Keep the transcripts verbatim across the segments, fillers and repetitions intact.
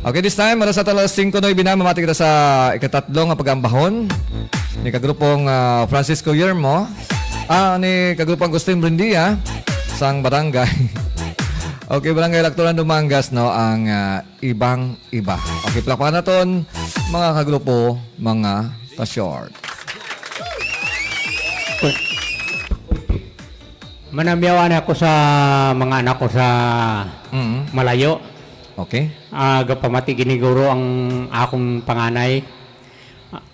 Okay, this time, alas sa alas singko na ibina, mamati kita sa ikatatlo nga pag-ambahon ni kagrupong, ah, Francisco Yermo, ah, ni kagrupong Agustin Brindia, sang barangay. Okay, Barangay Lactoran, Dumangas, no, ang, ah, Ibang Iba. Okay, palakpakan naton, mga kagrupo, mga ka-short. Manamyawan ako sa mga anak ko sa Mm. malayo. Okay. Ah, gapamati giniguro ang akong panganay.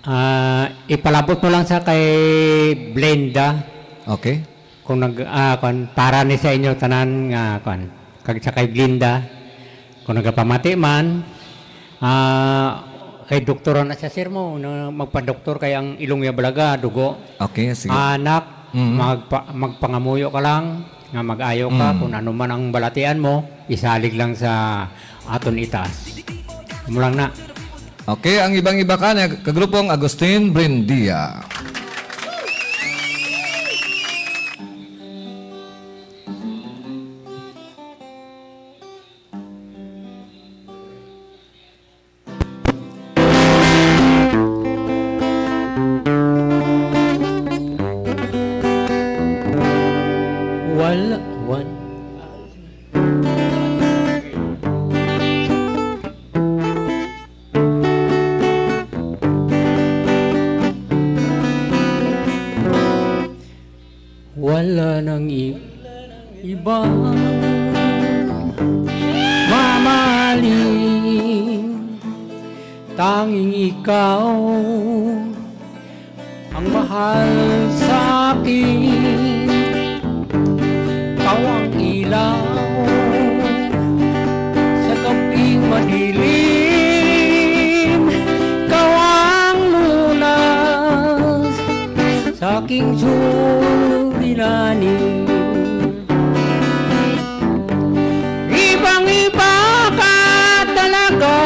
Ah, ipalabot mo lang sa kay Blenda. Okay. Kung nag-, ah, kwan, para ni sa inyo tanan nga, kwan, kag sa kay Glinda, kung nagapamati man, ah, kay doktor na siya, sir mo, na magpadoktor kay ang ilong niya balaga, dugo. Okay, sige. Anak, Mm. magpa-, magpangamuyo ka lang, nga mag-ayo ka, Mm. kung ano man ang balatian mo, isalig lang sa aton itaas. Amo lang na. Okay, ang Ibang Iba ka na kagrupong Agustin Brindia. Wala, wal-, Wala nang i-, iba mamahalin, tanging ikaw ang mahal sa akin. Ikaw ang ilaw sa gabing madilim. Ikaw ang lunas sa aking suliranin. Ibang-iba ka talaga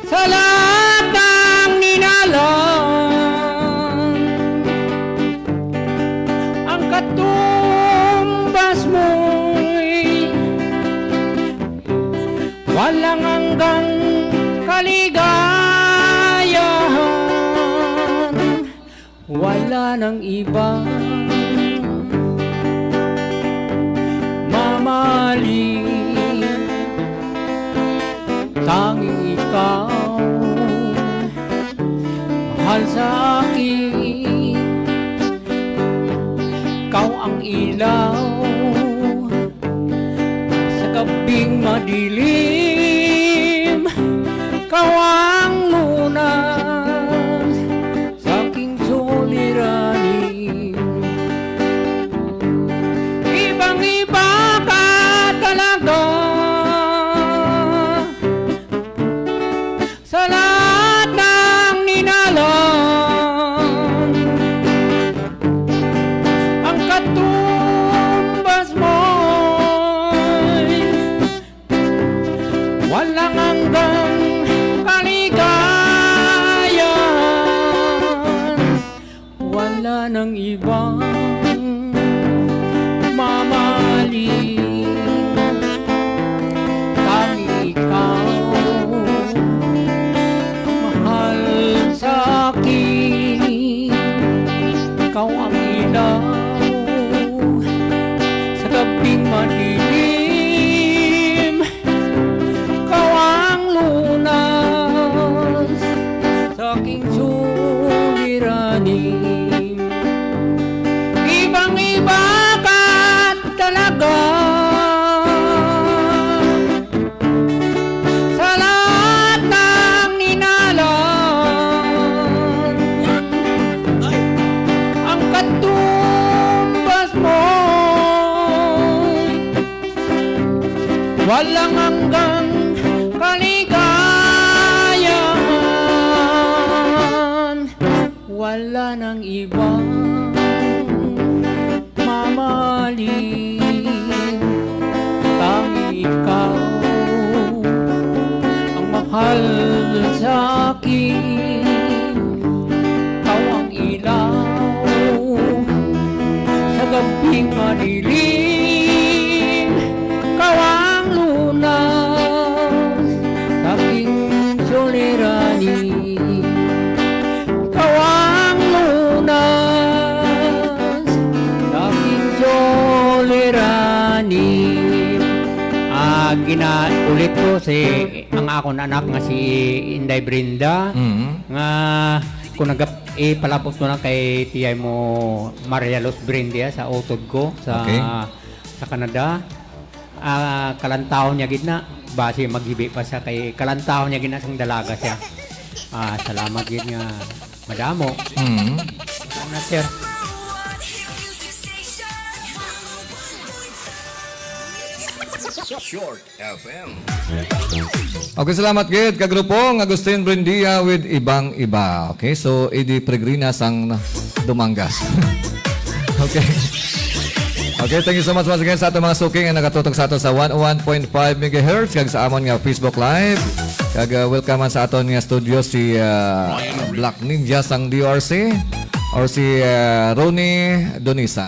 sa lahat ng ninalang. Ang katumbas mo'y walang hanggang kaligayahan. Wala nang iba mamahalin, tanging ikaw mahal sa akin. Ikaw ang ilaw sa gabing madilim. Ikaw ang lunas sa aking suliranin. Ibang-iba ka talaga sa lahat ng ninalang. Ang katumbas mo'y walang hanggang kaligayahan. Wala nang ibang mamahalin, tanging ikaw mahal sa akin. Ikaw ang ilaw sa gabing madilim. Ikaw ang lunas sa aking suliranin. Ibang-iba ka talaga sa lahat ng ninalang. Ang katumbas mo walang hanggang kaligayahan. Wala nang ibang mamahalin, tanging ikaw ang mahal sa akin. Ikaw ang ilaw sa gabing madilim. Ikaw Ang ginaulit ko si ang akon anak nga si Inday Brenda, Mhm. nga kung nagap ipalapot ko na kay tiyay mo Maria Luz Brindia sa utod ko sa Okay. sa Canada. Ah, kalantawon niya gid na, basi maghibi pa siya kay kalantawon niya gid na sang dalaga siya. Ah, salamat gid nga madamo. Mhm. Ano, sir? Short F M. Okay, salamat gid ka grupo nga Agustin Brindia with Ibang Iba. Okay, so Eddie Peregrina sang Dumangas. Okay. Okay, thank you so much once again sa aton mga suking nga nagatutok sa aton sa one oh one point five megahertz kag sa amon nga Facebook Live. Kag uh, welcome man sa aton nga studio si uh, Black Ninja sang D R C or si uh, Ronnie Donisa.